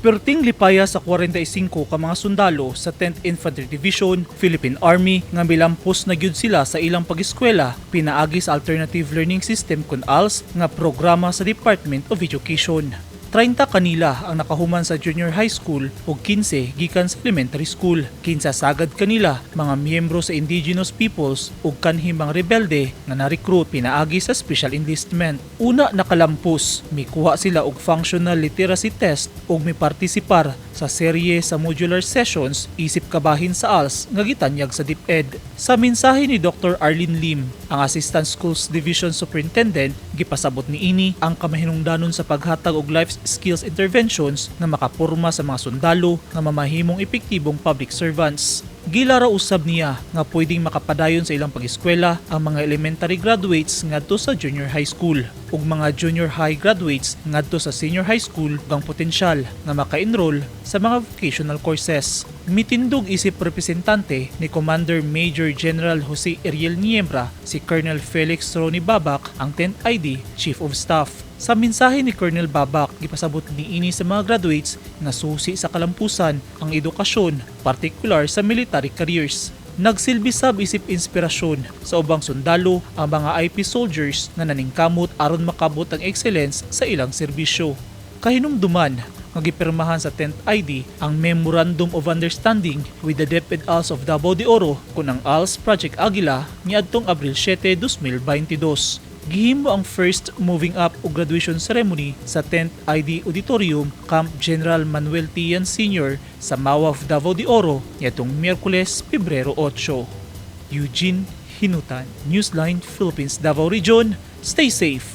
Perting lipaya sa 45 ka mga sundalo sa 10th Infantry Division, Philippine Army, nga milampos na gyud sila sa ilang pag-eskwela pinaagi sa Alternative Learning System kun ALS nga programa sa Department of Education. 30 kanila ang nakahuman sa junior high school ug 15 gikan sa elementary school. Kinsa sagad kanila mga miyembro sa indigenous peoples ug kanhi mga rebelde nga na-recruit pinaagi sa special enlistment. Una nakalampos, mikuha sila og functional literacy test ug mipartisipar sa serye sa modular sessions isip kabahin sa ALS nga gitanyag sa DepEd. Sa mensahe ni Dr. Arlene Lim, ang Assistant Schools Division Superintendent, gipasabot niini ang kamahinungdanon sa paghatag og life skills interventions nga makaporma sa mga sundalo nga mamahimong epektibong public servants. Gilaraw usab niya nga pwedeng makapadayon sa ilang pag-eskwela ang mga elementary graduates ngadto sa junior high school ug mga junior high graduates ngadto sa senior high school ug ang potensyal nga maka-enroll sa mga vocational courses. Mitindog isip representante ni Commander Major General Jose Ariel Niembra si Colonel Felix Ronnie Babak, ang 10th ID Chief of Staff. Sa mensahe ni Colonel Babak, gipasabot niini sa mga graduates nga susi sa kalampusan ang edukasyon, partikular sa military careers. Nagsilbi sab isip inspirasyon sa ubang sundalo ang mga IP soldiers nga naningkamot aron makabot ang excellence sa ilang serbisyo. Kahinumduman nga gipirmahan sa 10th ID ang Memorandum of Understanding with the DepEd ALS of Davao de Oro kun ang ALS Project Agila niadtong Abril 7, 2022. Gihimo ang first moving up o graduation ceremony sa 10th ID Auditorium, Camp General Manuel Tian Sr. sa Mawaf, Davao de Oro niadtong Miyerkules, Pebrero 8. Eugene Hinutan, Newsline Philippines Davao Region. Stay safe.